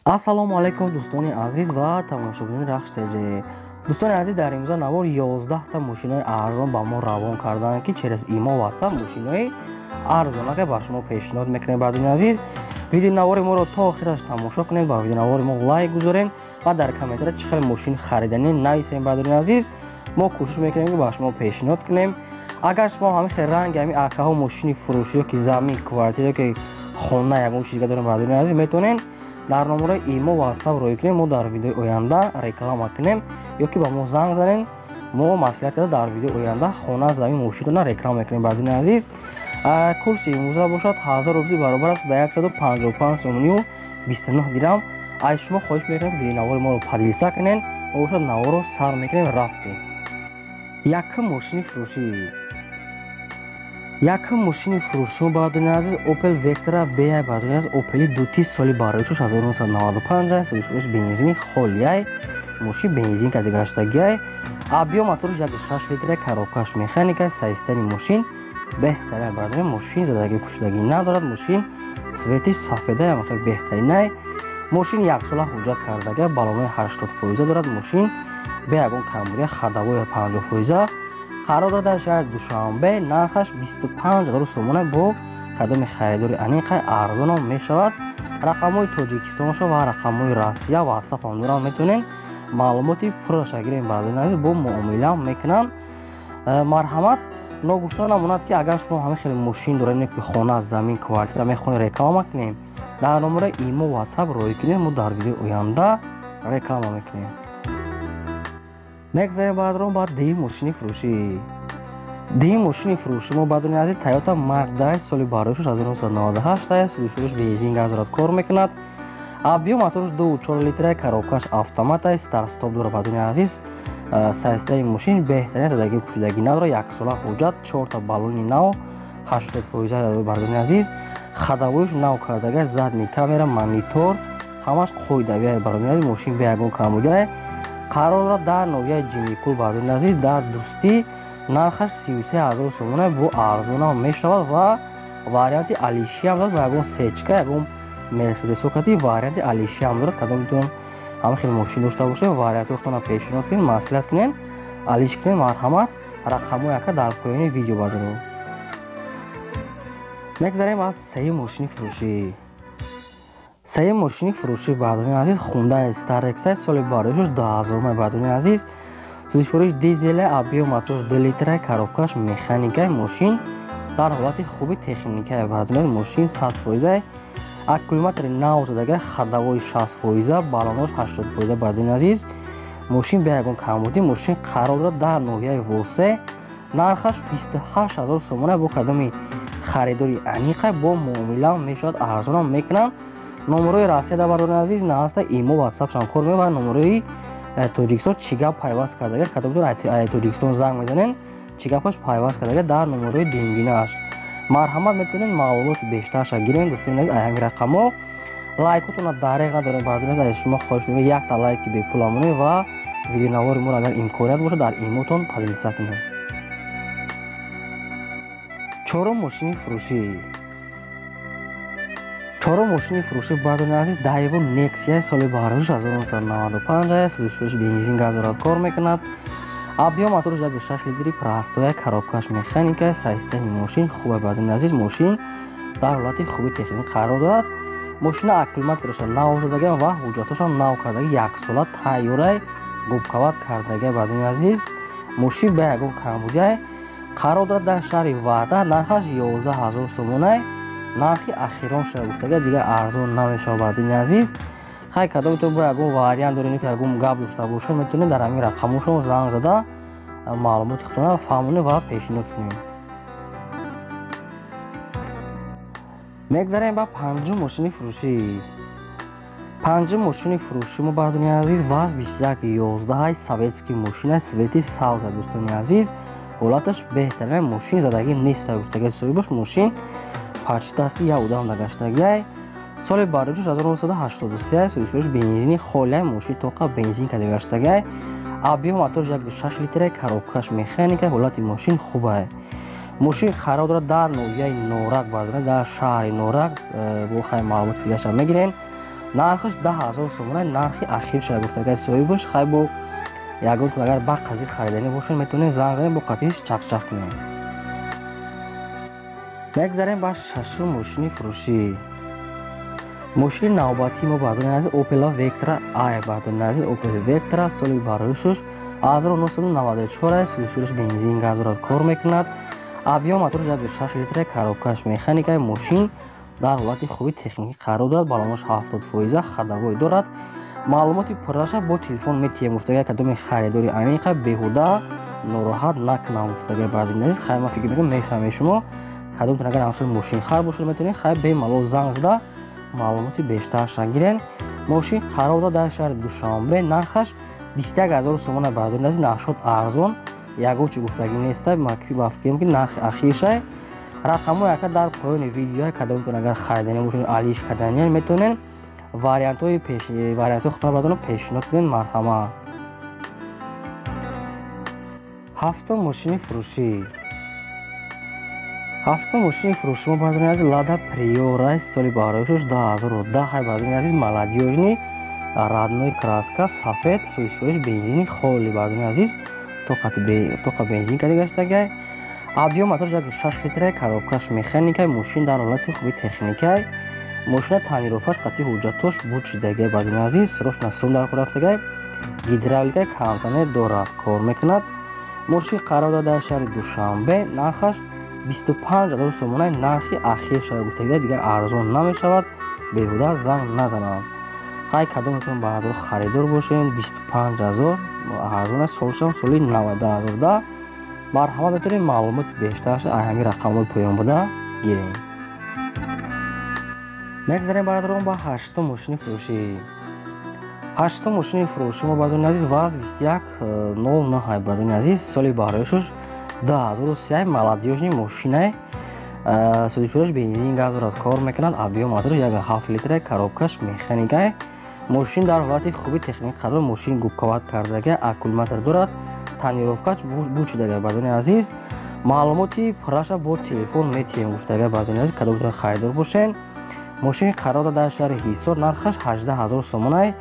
Ассалому алайкум, дӯстони азиз ва тамошобинони Рахш ТЖ. Дӯстони азиз, дар имрӯза навор 11 та мошинои арзон ба мо равон карданд, ки через имо, WhatsApp мошинои арзонака ба шумо пешниҳод мекунем. Бардони азиз, видеонавори моро то охираш тамошо кунед, ба видеонавори мо лайк гузорем ва дар комментария чӣ хел мошин хариданӣ нависем. Бардони азиз, мо кӯшиш мекунем, ки ба шумо пешниҳод кунем. Агар шумо ҳамин хел ранги ҳамин акаҳо мошини фурӯшӣ ё ки замин, квартира ё ки хона, ягон чиз дига дорем, бардони азиз, метавонед дар номерои имо, WhatsApp рӯй кунем, мо дар видеои оянда реклама кунем, ё ки ба мо занг занем, мо маслиҳат карда дар видеои оянда хона, замин, мошинтона реклама мекунем. Бардони азиз, курси имрӯза бошад 1000 рубли, баробар аст ба 155 сомонию 29 дирам. Аз шумо хоҳиш мекунем, ки видеонавори моро поделиться кунед. Мо бошад наворро сар мекунем, рафтем. Якум мошини фурӯшӣ. Якум мошини фурӯши бардони азиз, Opel Vectra B. Бардони азиз, Opel дути, соли бароишуш 1995, соли бензини холиай, мошин бензин кади гаштагиай, объём моториш 1,6 литра, коробкаш механика, состояние мошин беҳтарин. Бардони, мошин задагӣ пӯшидагӣ надорад, мошин цветиш сафеда, хеле беҳтаринай. Мошин яксола ҳуҷҷат кардага, баллонои 80 фоиза дорад, мошин бе ягон камбудия, ходовои 50 фоиза. Қарор дорад дар шаҳри Душанбе, нархаш 25 000 сомона, бо кадоми харидори аниқа арзонам мешавад. Рақамҳои Тоҷикистоншо ва рақамҳои Россия, WhatsApp-ам дорам, метавонед маълумоти пурраша гирем. Бардони азиз, бо муомила мекунанд, марҳамат. Ногуфта намонад, ки агар шумо ҳамин хеле мошин доред, ки хона, замин, квартира мехоҳед реклама кунем, дар номерои имо, WhatsApp рӯй кунед, мо дар видеои оянда реклама мекунем. Мегзарем, бардорон, ба дуюм мошини фурӯшӣ. Дуюм мошини фурӯши мо, бардорони азиз, Toyota Mark 10, соли бароишуш 1998, сӯзишвориш бензин, газ дорад, кор мекунад. Объём моторш 2,4 литра, коробкаш автомата, старт-стоп дорад. Бардорони азиз, состояние мошин беҳтарин, задагӣ пӯшидагӣ надорад, яксола ҳуҷҷат, чорта баллони нав, 80 фоиза. Бардорони азиз, ходовоиш нав кардага, задний камера, монитор, ҳамаш қоидавия. Бардорони азиз, мошин бе ягон камбудия. Қарор дорад дар ноҳияи Ҷимикул, бардорони азиз, дар Дӯстӣ, нархаш 33 000 сомона, бо арзонам мешавад ва варианти алишиам дорад, ба ягон сечка, ягон мерседесокати варианти алишиам дорад. Кадомтон ҳама хел мошин дошта бошед, вариантҳои худтонро пешниҳод кунед, маслиҳат кунед, алиш кунед, марҳамат. Рақамҳои ака дар поёни видео бардоред. Мегзарем аз сеюм мошини фурӯшӣ. Сеюм мошини фурӯшӣ, бардорони азиз, Хундай Старекса, соли бароишуш 2000. Бардорони азиз, сӯзишвориш дизеле, объём моторш 2 литра, коробкаш механика, мошин дар ҳолати хуби техника. Бардорони, мошин 100 фоиза, аккумулятори нав задага, ходовои 60 фоиза, баллонош 80 фоиза. Бардорони азиз, мошин бе ягон камбудӣ. Мошин қарор дорад дар ноҳияи Восе, нархаш 28 000 сомона, бо кадоми харидори аниқа бо муомила мешавад, арзонам мекунанд. Номерои Россия да, бардорони азиз, наҳаста, имо, ватсапшам кор мекунад ва номерои Тоҷикистон чӣ гап пайваст кардага. Кадомтон Тоҷикистон занг мезанен, чӣ гапаш пайваст кардага дар номерои денгинааш. Марҳамат, метавонед маълумоти бештарша гирем, дӯстони азиз, ай ҳамин рақамҳо. Лайкотонро дареғ надорем, бардорони азиз, аз шумо хоҳиш мекунем, якта лайки бепула монед ва видеонавори моро, агар имконият бошад, дар имотон поделиться кунед. Чорум мошини фурӯшӣ. Чорум мошини фурӯшӣ, бардорони азиз, Дайву Нексия, соли бароиш 1995, сӯзишвориш бензин, газ дорад, кор мекунад. Объём моторш 1,6 литри, простоя, коробкаш механика, состояние мошин хубе. Бардорони азиз, мошин дар ҳолати хуби техникӣ қарор дорад. Мошина аккумулятораша нав задага ва ҳуҷҷатошам нав кардаги, яксола тайёрай, губкават кардага. Бардорони азиз, мошин бе ягон камбудиай. Қарор дорад дар шаҳри Ваҳдат, нархаш 11 000 сомонай, нархи ахирон шуда гуфтага, дигар арзон намешавад. Бардорони азиз, хай, кадомтон бо ягон вариант доред, ки ягон гап дошта бошед, метавонед дар ҳамин рақамҳошон занг зада, маълумоти худтонро фаҳмонед ва пешниҳод кунед. Мегзарем ба панҷум мошини фурӯшӣ. Панҷум мошини фурӯши мо, бардорони азиз, ВАЗ 2111, советский мошина, цвети сабз. Дӯстони азиз, ҳолаташ беҳтарин, мошин задагӣ нест, гуфтаги соҳибаш, мошин почти дасти як одам нагаштагиай. Соли бароҷуш 1983, сӯзишвориш бензини холиай, мошин тоқа бензин када гаштагиай. Объём моторш 1,6 литра, коробкаш механика, ҳолати мошин хубай. Мошин қарор дорад дар ноҳияи Норак, бардора, дар шаҳри Норак. Бо хай маълумоти дигаша мегирем. Нархаш 10 000 сомона, нархи ахир шуда гуфтагай соҳибаш. Хай, бо ягон агар ба қазӣ хариданӣ бошед, метавонед занг занед, бо қатиш чақчақ кунед. Мегзарем ба шашум мошини фурӯшӣ. Мошини навбатии мо, бардони азиз, Opel Vectra A. Бардони азиз, Opel Vectra соли бароишуш 1994, сӯзишвориш бензин, газ дорад, кор мекунад. Объём мотораш 1,6 литра, коробкаш механикаи. Мошин дар ҳолати хуби техникӣ қарор дорад, баллонаш 70%, ходовой дорад. Маълумоти пурраша бо телефон метиҳем гуфтага, кадоми харидори аниқа беҳуда нороҳат накунам гуфтага. Бардони азиз, хай, ман фикр мекунам, мефаҳмед шумо. Кадомтон агар ҳамхел мошинхар бошед, метавонед, хай, бемалол занг зада маълумоти бештарша гирен. Мошин қарор дорад дар шаҳри Душанбе, нархаш 21 000 сомона. Бардони азиз, нархшод арзон, ягон чи гуфтагӣ неста, ба фикрам, ки нархи ахиршай. Рақамҳои ака дар поёни видео, кадомтон агар хариданӣ бошед, алиш карданиян, метавонед вариантҳои худтон бардорон пешниҳод кунед, марҳамат. Ҳафтум мошини фурӯшӣ. Ҳафтум мошини фурӯши мо, бардони азиз, Лада Приора, соли бароишуш 2010 ҳай. Бардони азиз, молодёжный, родной краска, сафед, сӯзишвориш бензини холи. Бардони азиз, тоқа бензин карда гаштагай. Объём мотораш 1,6 литра, коробкаш механикай. Мошин дар ҳолати хуби техникай. Мошина тонировкаш қатъи ҳуҷҷатош буд шудагай. Бардони азиз, срочно сум дар кор рафтагай. Гидравликаи, кондитсионер дорад, кор мекунад. Мошин қарор дорад дар шаҳри Душанбе, нархаш 25 000 сомона, нархи ахир шава гуфтагида, дигар арзон намешавад, беҳуда занг назананд. Хай, кадометон бародаро харидор бошед, 25 000 арзон аст, солшам соли 90 010. Марҳамат, метавонед маълумоти бештарша аз ҳамин рақамҳои поён буда гирем. Мегзарем, бародарон, ба ҳаштум мошини фурӯшӣ. Ҳаштум мошини фурӯши мо, бародарони азиз, ВАЗ 2109. Бародарони азиз, соли бароишуш 2003, молодёжный мошинай. Сӯзишвориш бензин, газ дорад, кор мекунад. Объём мотораш 1,7 литра, коробкаш механикай. Мошин дар ҳолати хуби техникӣ қарор, мошин губковать кардага, аккумулятор дорад, тонировкаш буд шудага. Бародарони азиз, маълумоти пурраша бо телефон метиҳем гуфтага. Бародарони азиз, кадомтон харидор бошед, мошин қарор дорад дар шаҳри Ҳисор, нархаш 18 000 сомонай.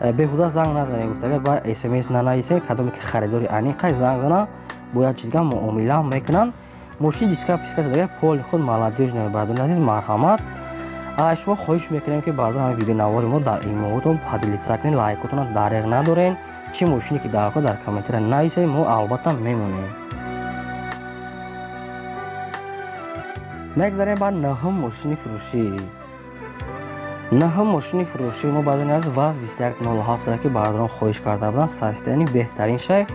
Беҳуда занг назанед гуфтага, ба СМС нанависед. Кадоме ки харидори аниқай, занг зана, бояд чизга муомила мекунанд. Мошин диска писка задага, полный ход, молодёжный. Бародарони азиз, марҳамат. Аз шумо хоҳиш мекунем, ки бародарон, ҳамин видеонавори мо дар имоотон поделиться кунед, лайкотонро дареғ надорен. Чӣ мошине ки дар кор, дар комментария нависед, мо албатта мемонем. Мегзарем ба нӯҳум мошини фурӯшӣ. Нӯҳум мошини фурӯшӣ мо, бародарони азиз, ВАЗ 2107, ки бародарон хоҳиш карда буданд, состояние беҳтарин шай.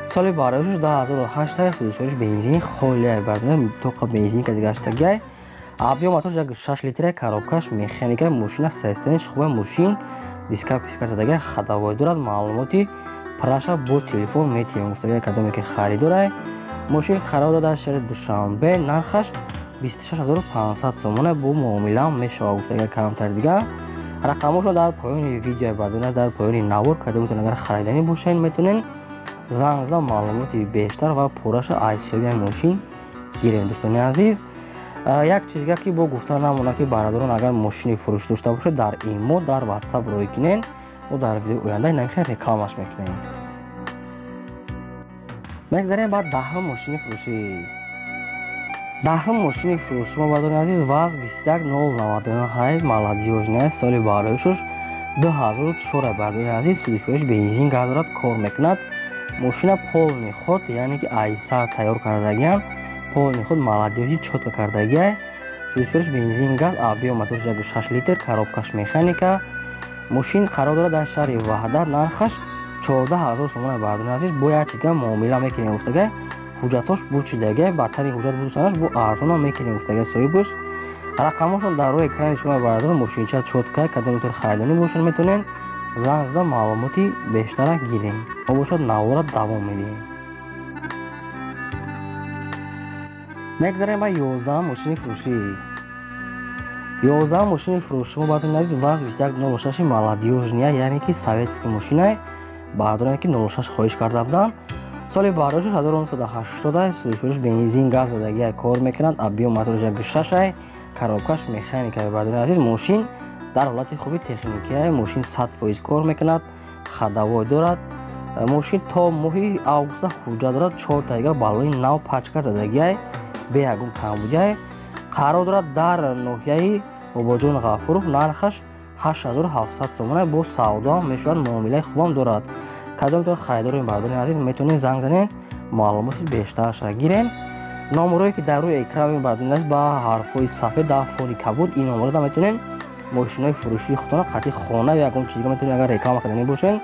Соли бароишуш 2008, сӯзишвориш бензини холия. Бародарон, тоқа бензин кади гаштагай. Объём мотораш 1,6 литра, коробкаш механика. Мошина состояние хуба, мошин диска писка задага, ходовой дорад. Маълумоти пурраша бо телефон метиҳем гуфтага, кадоме ки харидорай. Мошин қарор дорад дар шаҳри Душанбе, нархаш 26 500 сомона, бо муомила мешавад гуфтага камтар дигар. Рақамҳошон дар поёни видео, бардона, дар поёни навор. Кадометон агар хариданӣ бошед, метавонед занг зада маълумоти бештар ва пурраша аз ҳисоби мошин гирем. Дӯстони азиз, як чизга ки бо гуфта намонад, ки бародарон, агар мошини фурӯшӣ дошта бошед, дар имо, дар Ватсап рӯй кунед, мо дар видеои оянда намихел рекламаш мекунем. Мегзарем ба даҳум мошини фурӯшӣ. Даҳум мошини фурӯши мо, бародарони азиз, ВАЗ 21099, молодёжный, соли бароишуш 2004. Бародарони азиз, сӯзишвориш бензин, газ дорад, кор мекунад. Мошина полный ход, яъне ки аз сар тайёр кардагиам, полный ход, молодёжный, чётко кардагиай. Сӯзишвориш бензин, газ, объём мотораш 1,6 литр, коробкаш механика. Мошин қарор дорад дар шаҳри Ваҳдат, нархаш 14 000 сомона. Бародарони азиз, бо як чизга муомила мекунем гуфтага, ҳуҷҷатош буд шудага, бадтари ҳуҷҷат будусанаш бо арзонам мекунем гуфтага соҳибаш. Рақамҳошон дар рӯи экрани шумо, бародарон. Мошинча чётко, кадомтон хариданӣ бошад, метавонед занг зада маълумоти бештара гирем. Мо бошад навора давом медиҳем. Мегзарем ба 11-ум мошини фурӯшӣ. 11-ум мошини фурӯшӣ мо, бародарони азиз, ВАЗ 2106 молодёжный, яъне ки советский мошинай. Бародароне ки 06 хоҳиш карда буданд, соли бароишаш 1980, сӯзишвориш бензин, газ задагиай, кор мекунад. Объём мотораш 1,6, коробкаш механика. Бародарони азиз, мошин Дар ҳолати хуби техникия, мошин 100% кор мекунад, ходовой дорад. Мошин то моҳи августа ҳуҷҷат дорад, чортаига баллони нав пачка задагиай, бе ягон камбудиай. Қарор дорад дар ноҳияи Бобоҷон Ғафуров. Нархаш 8700 сомона, бо савдоам мешавад, муомилаи хубам дорад. Кадомтон харидорем, бардори азиз, метавонед занг занед, маълумоти бештарашро гирем. Номерое ки дар рӯи экран, бардори азиз, ба ҳарфҳои сафед дар фони кабуд, ин номерода метавонед мошинои фурӯшии худтона қатъи хона ё ягон чизига метавонед, агар реклама карданӣ бошед,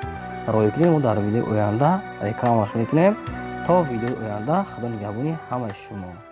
роҳӣ кунед. Мо дар видеои оянда рекламаш мекунем. То видеои оянда, Худо нигаҳбони ҳамаи шумо.